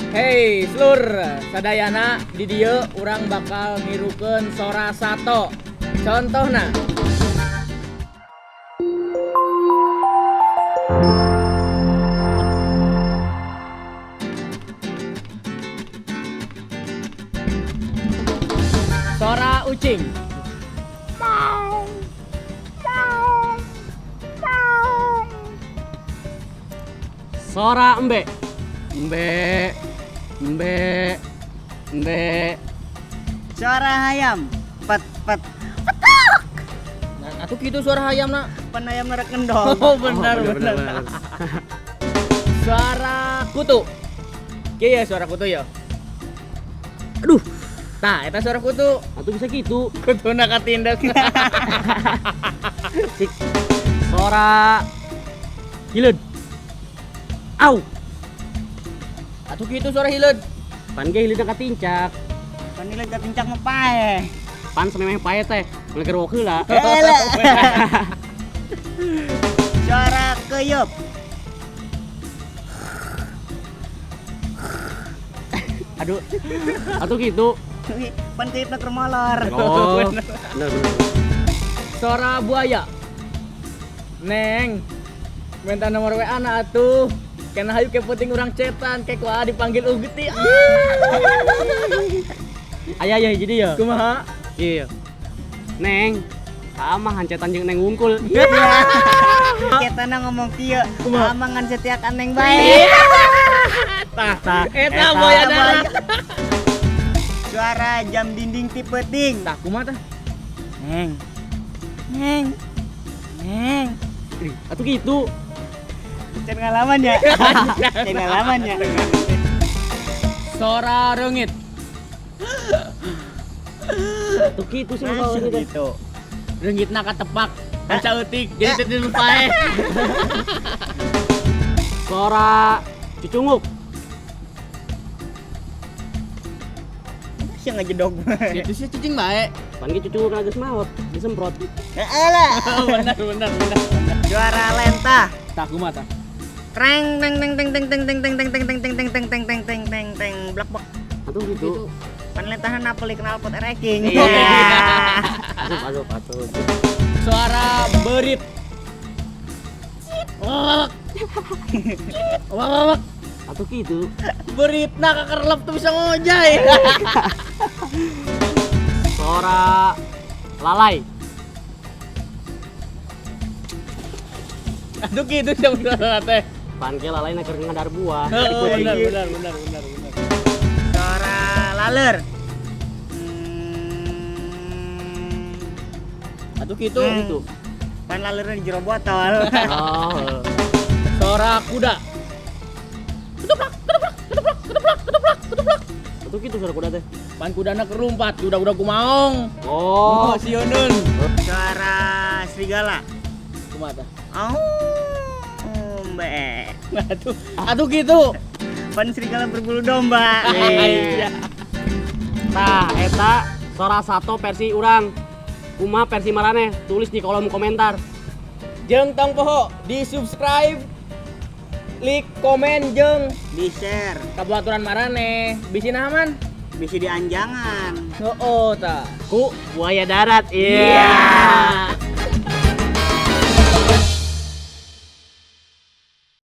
Hey, selur, sadayana di dieu urang bakal nirukeun sora sato. Contohna. Sora ucing. Sora embe. Embe. Embe. Embe. Suara hayam. Pet pet. Nah, atuh kitu suara hayam na. Pan hayam rek ngendong. Oh, benar, benar. Suara kutu. Kieu ya suara kutu ya. Aduh, Tah, eta suara kutu. atuh bisa gitu. Kutuna katindak. Sora hileud. Au, Atuh kitu suara hileud. pan ge hileudna katincak. Pan hileud katincak mah paeh. Pan samemeh pae teh, ngegerwok heula. Eleh. Suara keyup. Aduh. Atuh gitu. Pan keyupna keur molor. Oh, bener bener. Suara buaya. Neng. Minta nomor WA na atuh. Kena hayu ke penting urang cetan ke kuah dipanggil Ugti. Ah. Aya ya jadi ya. Kumaha? Iya. Neng, sama hancetan jeung Neng wungkul. Ketana ngomong kieu, Kumaha? amang ngan setiakan neng bae. Tah, Tah, eta buaya darat. Suara jam dinding tipe ting. Tah kumaha tah? Neng. Neng. Neng. Ih, atuh gitu. Can ngalaman ya. Can ngalaman ya. Sora reungit. Atuh gitu sih masalah gitu. Gitu. Reungitna katepak. Kaca eutik jadi teu pae. Sora cucunguk. Sia ngejedog. Itu sih cicing bae. Pan ge cucunguk geus maot, disemprot. Alah. Benar benar benar. Suara lentah. Tah kumaha tah? Treng teng teng teng teng teng teng teng teng teng teng teng teng teng teng teng teng teng teng blak blak. Atuh gitu. Pan lentahna napeli knalpot ereking. Iya. Asup asup asup. Suara berit. Wak. Wak wak. Atuh gitu. Beritna kakerlep tuh bisa ngojay. Sora lalai. Aduh gitu sih suara teh. Pan ge lalai na keur ngadar buah. Oh, benar benar benar benar benar. Suara laler. Aduh gitu. Gitu. Pan lalerna di jero botol. Oh. Suara kuda. Ketuplak, ketuplak, ketuplak, ketuplak, ketuplak, ketuplak. Atuh gitu suara kuda teh. Pan kudana keur lumpat, kuda-kuda kumaong. Oh. Sieuneun. Suara serigala. Kumaha tah? Oh, be. Aduh, aduh gitu. Pan serigala berbulu domba. Iya. Tah, eta sora sato versi urang. Kumaha versi maraneh? Tulis di kolom komentar. Jeung tong poho di subscribe, like, komen jeung Di share, ka babaturan maraneh. Bisi naha man? bisi dianjangan. Oh, tah. Ku buaya darat. Iya. Iya.